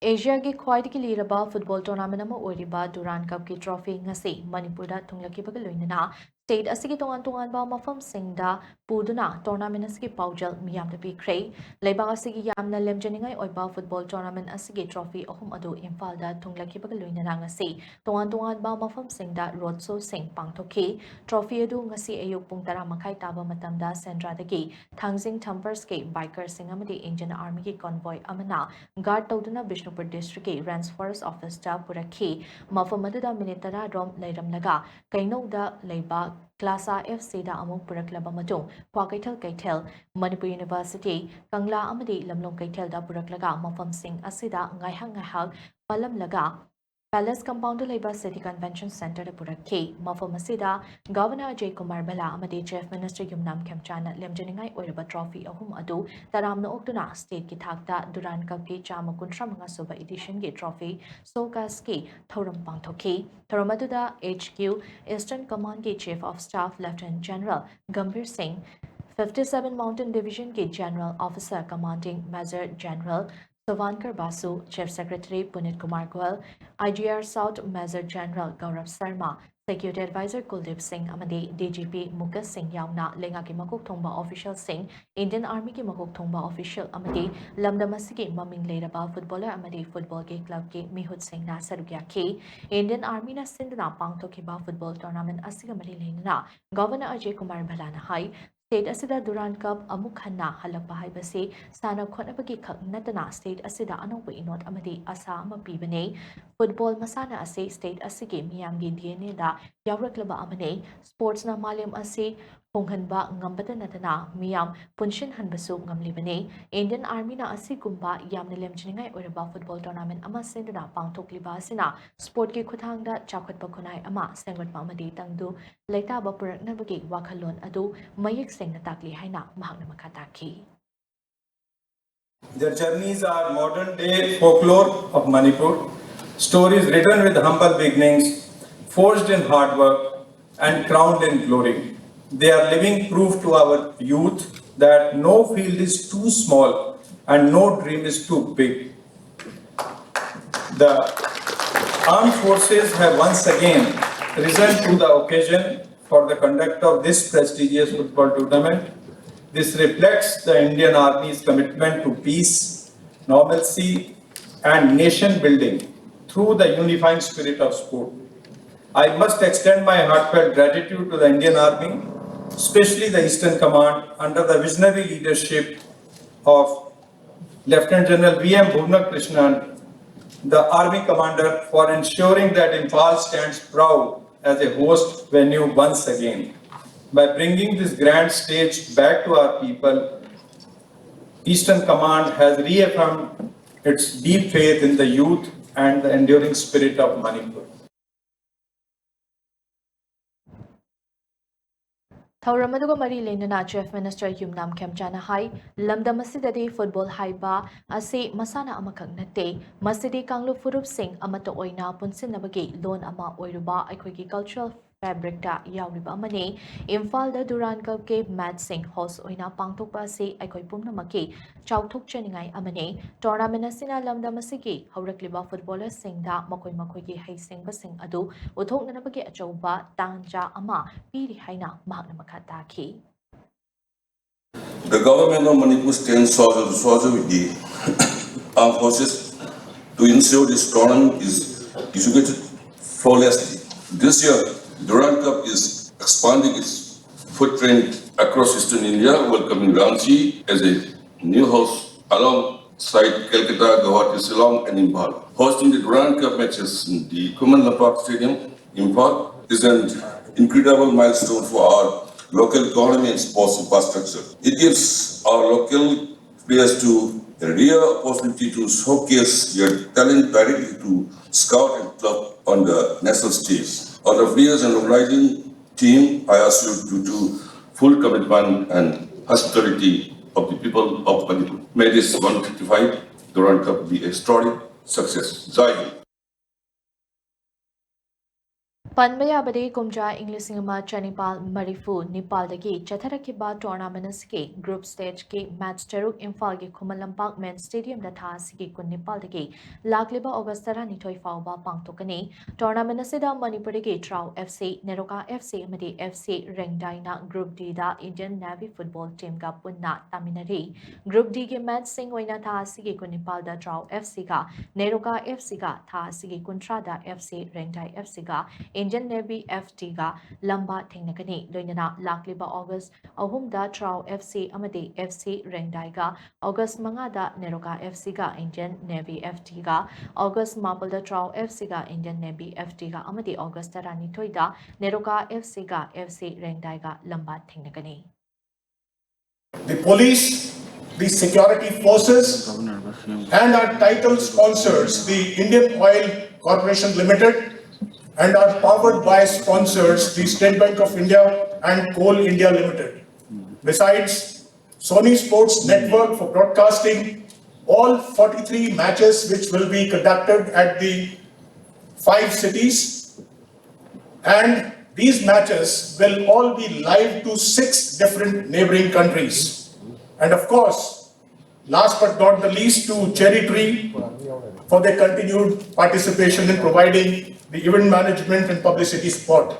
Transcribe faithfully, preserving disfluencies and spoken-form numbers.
ꯑꯦꯁꯤꯌꯥꯒꯤ ꯈ꯭ꯋꯥꯏꯗꯒꯤ ꯂꯤꯔꯕ football tournament ꯑꯃ ꯑꯣꯏꯔꯤꯕ ꯗꯨꯔꯥꯟ ꯀꯞꯀꯤ ꯇ꯭ꯔꯣꯐꯤ ꯉꯁꯤ ꯃꯅꯤꯄꯨꯔꯗ ꯊꯨꯡꯂꯈꯤꯕꯒ ꯂꯣꯏꯅꯅ ꯁ꯭ꯇꯦꯠ ꯑꯁꯤꯒꯤ ꯇꯣꯉꯥꯟ ꯇꯣꯉꯥꯟꯕ ꯃꯐꯝꯁꯤꯡꯗ ꯄꯨꯗꯨꯅ ꯇꯣꯔꯅꯥꯃꯦꯟ ꯑꯁꯤꯒꯤ ꯄꯥꯎꯖꯦꯜ ꯃꯤꯌꯥꯝꯗ ꯄꯤꯈ꯭ꯔꯦ꯫ ꯂꯩꯕꯥꯛ ꯑꯁꯤꯒꯤ ꯌꯥꯝꯅ ꯂꯦꯝꯖꯅꯤꯡꯉꯥꯏ ꯑꯣꯏꯕ ꯐꯨꯠꯕꯣꯜ ꯇꯣꯔꯅꯥꯃꯦꯟ ꯑꯁꯤꯒꯤ ꯇ꯭ꯔꯣꯐꯤ ꯑꯍꯨꯝ ꯑꯗꯨ ꯏꯝꯐꯥꯜꯗ ꯊꯨꯡꯂꯈꯤꯕꯒ ꯂꯣꯏꯅꯅ ꯉꯁꯤ ꯇꯣꯉꯥꯟ ꯇꯣꯉꯥꯟꯕ ꯃꯐꯝꯁꯤꯡꯗ ꯔꯣꯗ ꯁꯣꯁꯤꯡ ꯄꯥꯡꯊꯣꯛꯈꯤ꯫ ꯇ꯭ꯔꯣꯐꯤ ꯑꯗꯨ ꯉꯁꯤ ꯑꯌꯨꯛ ꯄꯨꯡ ꯇꯔꯥ ꯃꯈꯥꯏ ꯇꯥꯕ ꯃꯇꯝꯗ ꯁꯦꯟꯗ꯭ꯔꯥꯗꯒꯤ ꯊꯥꯡꯖꯤꯡ ꯊꯝꯄꯔꯁꯀꯤ ꯕꯥꯏꯀꯔꯁꯤꯡ ꯑꯃꯗꯤ ꯏꯟꯗꯤꯌꯟ ꯑꯥꯔꯃꯤꯒꯤ ꯀꯣꯟꯚꯣꯏ ꯑꯃꯅ ꯒꯥꯔꯗ ꯇꯧꯗꯨꯅ ꯕꯤꯁꯅꯨꯄꯨꯔ ꯗꯤꯁꯇ꯭ꯔꯤꯛꯀꯤ ꯔꯦꯟꯖ ꯐꯣꯔꯦꯁ ꯑꯣꯐꯤꯁꯇ ꯄꯨꯔꯛꯈꯤ꯫ ꯃꯐꯝ ꯑꯗꯨꯗ ꯃꯤꯅꯤꯠ ꯇꯔꯥ ꯔꯣꯝ ꯂꯩꯔꯝꯂꯒ ꯀꯩꯅꯧꯗ ꯂꯩꯕ ꯀ꯭ꯂꯥꯁꯥ ꯑꯦꯐ ꯁꯤꯗ ꯑꯃꯨꯛ ꯄꯨꯔꯛꯂꯕ ꯃꯇꯨꯡ ꯀ꯭ꯋꯥꯀꯩꯊꯦꯜ ꯀꯩꯊꯦꯜ, ꯃꯅꯤꯄꯨꯔ ꯌꯨꯅꯤꯚꯔꯁꯤꯇꯤ, ꯀꯪꯂꯥ ꯑꯃꯗꯤ ꯂꯝꯂꯣꯡ ꯀꯩꯊꯦꯜꯗ ꯄꯨꯔꯛꯂꯒ ꯃꯐꯝꯁꯤꯡ ꯑꯁꯤꯗ ꯉꯥꯏꯍꯥꯛ ꯉꯥꯏꯍꯥꯛ ꯄꯥꯜꯂꯝꯂꯒ ꯄꯦꯂꯦꯁ ꯀꯝꯄꯥꯎꯟꯗ ꯂꯩꯕ ꯁꯤꯇꯤ ꯀꯟꯚꯦꯟꯁꯟ ꯁꯦꯟꯇꯔꯗ ꯄꯨꯔꯛꯈꯤ꯫ ꯃꯐꯝ ꯑꯁꯤꯗ ꯒꯚꯔꯅꯔ ꯑꯖꯌ ꯀꯨꯃꯥꯔ ꯚꯜꯂꯥ ꯑꯃꯗꯤ ꯆꯤꯐ ꯃꯤꯅꯤꯁꯇꯔ ꯌꯨꯝꯅꯥꯝ ꯈꯦꯝꯆꯥꯟꯅ ꯂꯦꯝꯖꯅꯤꯡꯉꯥꯏ ꯑꯣꯏꯔꯕ ꯇ꯭ꯔꯣꯐꯤ ꯑꯍꯨꯝ ꯑꯗꯨ ꯇꯔꯥꯝꯅ ꯑꯣꯛꯇꯨꯅ ꯁ꯭ꯇꯦꯠꯀꯤ ꯊꯥꯛꯇ ꯗꯨꯔꯥꯟ ꯀꯞꯀꯤ ꯆꯥꯝꯃ ꯀꯨꯟꯊ꯭ꯔꯥ ꯃꯉꯥ ꯁꯨꯕ ꯏꯗꯤꯁꯟꯒꯤ ꯇ꯭ꯔꯣꯐꯤ ꯁꯣꯀꯥꯁꯀꯤ ꯊꯧꯔꯝ ꯄꯥꯡꯊꯣꯛꯈꯤ꯫ ꯊꯧꯔꯝ ꯑꯗꯨꯗ ꯑꯦꯆ ꯀ꯭ꯌꯨ ꯏꯁꯇꯔꯟ ꯀꯃꯥꯟꯒꯤ chief of staff lieutenant general Gambhir Singh, fifty seven mountain ꯗꯤꯚꯤꯖꯟꯒꯤ general officer commanding major general Subhankar Basu, chief secretary Punit Kumar Goyal, I G R south major general Gaurav Sharma, security adviser Kuldip Singh ꯑꯃꯗꯤ ꯗꯤ ꯖꯤ ꯄꯤ ꯃꯨꯀꯦꯁ ꯁꯤꯡ ꯌꯥꯎꯅ ꯂꯩꯉꯥꯛꯀꯤ ꯃꯀꯣꯛ ꯊꯣꯡꯕ ꯑꯣꯐꯤꯁꯤꯌꯦꯜꯁꯤꯡ, ꯏꯟꯗꯤꯌꯟ ꯑꯥꯔꯃꯤꯒꯤ ꯃꯀꯣꯛ ꯊꯣꯡꯕ ꯑꯣꯐꯤꯁꯤꯌꯦꯜ ꯑꯃꯗꯤ ꯂꯝꯗꯝ ꯑꯁꯤꯒꯤ ꯃꯃꯤꯡ ꯂꯩꯔꯕ ꯐꯨꯠꯕꯣꯂꯔ ꯑꯃꯗꯤ ꯐꯨꯠꯕꯣꯜꯒꯤ ꯀ꯭ꯂꯕꯀꯤ ꯃꯤꯍꯨꯠꯁꯤꯡꯅ ꯁꯔꯨꯛ ꯌꯥꯈꯤ꯫ ꯏꯟꯗꯤꯌꯟ ꯑꯥꯔꯃꯤꯅ ꯁꯤꯟꯗꯨꯅ ꯄꯥꯡꯊꯣꯛꯈꯤꯕ ꯐꯨꯠꯕꯣꯜ ꯇꯣꯔꯅꯥꯃꯦꯟ ꯑꯁꯤꯒ ꯃꯔꯤ ꯂꯩꯅꯅ ꯒꯚꯔꯅꯔ ꯑꯖꯌ ꯀꯨꯃꯥꯔ ꯚꯜꯂꯥꯅ ꯍꯥꯏ, ꯁ꯭ꯇꯦꯠ ꯑꯁꯤꯗ ꯗꯨꯔꯥꯟ ꯀꯞ ꯑꯃꯨꯛ ꯍꯟꯅ ꯍꯜꯂꯛꯄ ꯍꯥꯏꯕꯁꯤ ꯁꯥꯟꯅ ꯈꯣꯠꯅꯕꯒꯤ ꯈꯛ ꯅꯠꯇꯅ ꯁ꯭ꯇꯦꯠ ꯑꯁꯤꯗ ꯑꯅꯧꯕ ꯏꯅꯣꯠ ꯑꯃꯗꯤ ꯑꯥꯁꯥ ꯑꯃ ꯄꯤꯕꯅꯤ꯫ ꯐꯨꯠꯕꯣꯜ ꯃꯁꯥꯟꯅ ꯑꯁꯤ ꯁ꯭ꯇꯦꯠ ꯑꯁꯤꯒꯤ ꯃꯤꯌꯥꯝꯒꯤ ꯗꯤ ꯑꯦꯟ ꯑꯦꯗ ꯌꯥꯎꯔꯛꯂꯕ ꯑꯃꯅꯤ꯫ ꯁ꯭ꯄꯣꯔꯠꯁꯅ ꯃꯥꯂꯦꯝ ꯑꯁꯤ ꯍꯣꯡꯍꯟꯕ ꯉꯝꯕꯇ ꯅꯠꯇꯅ ꯃꯤꯌꯥꯝ ꯄꯨꯟꯁꯤꯟꯍꯟꯕꯁꯨ ꯉꯝꯂꯤꯕꯅꯤ꯫ ꯏꯟꯗꯤꯌꯟ ꯑꯥꯔꯃꯤꯅ ꯑꯁꯤꯒꯨꯝꯕ ꯌꯥꯝꯅ ꯂꯦꯝꯖꯅꯤꯡꯉꯥꯏ ꯑꯣꯏꯔꯕ ꯐꯨꯠꯕꯣꯜ ꯇꯣꯔꯅꯥꯃꯦꯟ ꯑꯃ ꯁꯤꯟꯗꯨꯅ ꯄꯥꯡꯊꯣꯛꯂꯤꯕ ꯑꯁꯤꯅ ꯁ꯭ꯄꯣꯔꯠꯀꯤ ꯈꯨꯠꯊꯥꯡꯗ ꯆꯥꯎꯈꯠꯄ ꯈꯨꯟꯅꯥꯏ ꯑꯃ ꯁꯦꯝꯒꯠꯄ ꯑꯃꯗꯤ ꯇꯪꯗꯨ ꯂꯩꯇꯥꯕ ꯄꯨꯔꯛꯅꯕꯒꯤ ꯋꯥꯈꯜꯂꯣꯟ ꯑꯗꯨ ꯃꯌꯦꯛ ꯁꯦꯡꯅ ꯇꯥꯛꯂꯤ ꯍꯥꯏꯅ ꯃꯍꯥꯛꯅ ꯃꯈꯥ ꯇꯥꯈꯤ꯫ Their journeys are modern day folklore of Manipur, stories written with humble beginnings, forged in hard work, and crowned in glory. They are living proof to our youth that no field is too small and no dream is too big. The armed forces have once again risen to the occasion for the conduct of this prestigious football tournament. This reflects the Indian Army's commitment to peace, normalcy, and nation building through the unifying spirit of sport. I must extend my heartfelt gratitude to the Indian Army, especially the Eastern Command, under the visionary leadership of Lieutenant General V M Bhuvana Krishnan, the Army Commander, for ensuring that Imphal stands proud as a host venue once again. By bringing this grand stage back to our people, Eastern Command has reaffirmed its deep faith in the youth and the enduring spirit of Manipur. ꯊꯧꯔꯝ ꯑꯗꯨꯒ ꯃꯔꯤ ꯂꯩꯅꯅ Chief Minister ꯌꯨꯝꯅꯥꯝ ꯈꯦꯝꯆꯥꯅ ꯍꯥꯏ, ꯂꯝꯗꯝ ꯑꯁꯤꯗꯗꯤ football ꯍꯥꯏꯕ ꯑꯁꯤ ꯃꯁꯥꯟꯅ ꯑꯃꯈꯛ ꯅꯠꯇꯦ, ꯃꯁꯤꯗꯤ ꯀꯥꯡꯂꯨꯞ ꯐꯨꯔꯨꯞꯁꯤꯡ ꯑꯃꯠꯇ ꯑꯣꯏꯅ ꯄꯨꯟꯁꯤꯟꯅꯕꯒꯤ ꯂꯣꯟ ꯑꯃ ꯑꯣꯏꯔꯨꯕ ꯑꯩꯈꯣꯏꯒꯤ cultural fabricꯇ ꯌꯥꯎꯔꯤꯕ ꯑꯃꯅꯤ꯫ ꯏꯝꯐꯥꯜꯗ Durand Cupꯀꯤ matchꯁꯤꯡ host ꯑꯣꯏꯅ ꯄꯥꯡꯊꯣꯛꯄ ꯑꯁꯤ ꯑꯩꯈꯣꯏ ꯄꯨꯝꯅꯃꯛꯀꯤ ꯆꯥꯎꯊꯣꯛꯆꯅꯤꯡꯉꯥꯏ ꯑꯃꯅꯤ꯫ Tournament ꯑꯁꯤꯅ ꯂꯝꯗꯝ ꯑꯁꯤꯒꯤ ꯍꯧꯔꯛꯂꯤꯕ footballerꯁꯤꯡꯗ ꯃꯈꯣꯏ ꯃꯈꯣꯏꯒꯤ ꯍꯩꯁꯤꯡꯕꯁꯤꯡ ꯑꯗꯨ ꯎꯠꯊꯣꯛꯅꯅꯕꯒꯤ ꯑꯆꯧꯕ ꯇꯥꯟꯖꯥ ꯑꯃ ꯄꯤꯔꯤ ꯍꯥꯏꯅ ꯃꯍꯥꯛꯅ ꯃꯈꯥ ꯇꯥꯈꯤ꯫ The government of Manipur stands shoulder to shoulder with the armed forces to ensure this tournament is executed flawlessly. This year, Durand Cup is expanding its footprint across eastern India, welcoming Ranchi as a new host alongside Calcutta, Guwahati, Shillong, and Imphal. Hosting the Durand Cup matches in the Khuman Lampak Stadium, Imphal, is an incredible milestone for our local economy and sports infrastructure. It gives our local players to a rare opportunity to showcase their talent directly to scout and club on the national stage. Our players and organizing team, I assure you to full commitment and hospitality of the people of Manipur. May this one fifty-five Durand Cup be a historic success. Jai Hind. ꯄꯟꯕ ꯌꯥꯕꯗꯤ, ꯀꯨꯝꯖꯥ ꯏꯪ ꯂꯤꯁꯤꯡ ꯑꯃ ꯆꯅꯤꯄꯥꯜ ꯃꯔꯤꯐꯨ ꯅꯤꯄꯥꯜꯗꯒꯤ ꯆꯠꯊꯔꯛꯈꯤꯕ tournament ꯑꯁꯤꯒꯤ group stageꯀꯤ match ꯇꯔꯨꯛ ꯏꯝꯐꯥꯜꯒꯤ ꯈꯨꯃꯟ ꯂꯝꯄꯥꯛ main stadiumꯗ ꯊꯥ ꯑꯁꯤꯒꯤ ꯀꯨꯟꯅꯤꯄꯥꯜꯗꯒꯤ ꯂꯥꯛꯂꯤꯕ August ꯇꯔꯥꯅꯤꯊꯣꯏ ꯐꯥꯎꯕ ꯄꯥꯡꯊꯣꯛꯀꯅꯤ꯫ Tournament ꯑꯁꯤꯗ ꯃꯅꯤꯄꯨꯔꯗꯒꯤ TRAU FC, NEROCA FC ꯑꯃꯗꯤ FC ꯔꯦꯡꯗꯥꯏꯅ group Dꯗ Indian Navy football teamꯒ ꯄꯨꯟꯅ ꯇꯥꯃꯤꯟꯅꯔꯤ꯫ Group Dꯒꯤ matchꯁꯤꯡ ꯑꯣꯏꯅ ꯊꯥ ꯑꯁꯤꯒꯤ ꯀꯨꯟꯅꯤꯄꯥꯜꯗ TRAU FCꯒ NEROCA FCꯒ, ꯊꯥ ꯑꯁꯤꯒꯤ ꯀꯨꯟꯊ꯭ꯔꯥꯗ FC ꯔꯦꯡꯗꯥꯏ FCꯒ Indian Navy FTꯒ ꯂꯝꯕꯥ ꯊꯦꯡꯅꯒꯅꯤ꯫ ꯂꯣꯏꯅꯅ ꯂꯥꯛꯂꯤꯕ August ꯑꯍꯨꯝꯗ TRAU FC ꯑꯃꯗꯤ FC ꯔꯦꯡꯗꯥꯏꯒ, August ꯃꯉꯥꯗ NEROCA FCꯒ Indian Navy FTꯒ, August ꯃꯥꯄꯜꯗ TRAU FCꯒ Indian Navy FTꯒ ꯑꯃꯗꯤ August ꯇꯔꯥꯅꯤꯊꯣꯏꯗ NEROCA FCꯒ FC ꯔꯦꯡꯗꯥꯏꯒ ꯂꯝꯕꯥ ꯊꯦꯡꯅꯒꯅꯤ꯫ The police, the security forces, and our title sponsors, the Indian Oil Corporation Limited, and our powered by sponsors, the State Bank of India and Coal India Limited. Besides, Sony Sports Network for broadcasting all forty-three matches which will be conducted at the five cities. And these matches will all be live to six different neighboring countries. And of course, last but not the least, to Cherry Tree for their continued participation in providing the event management and publicity support.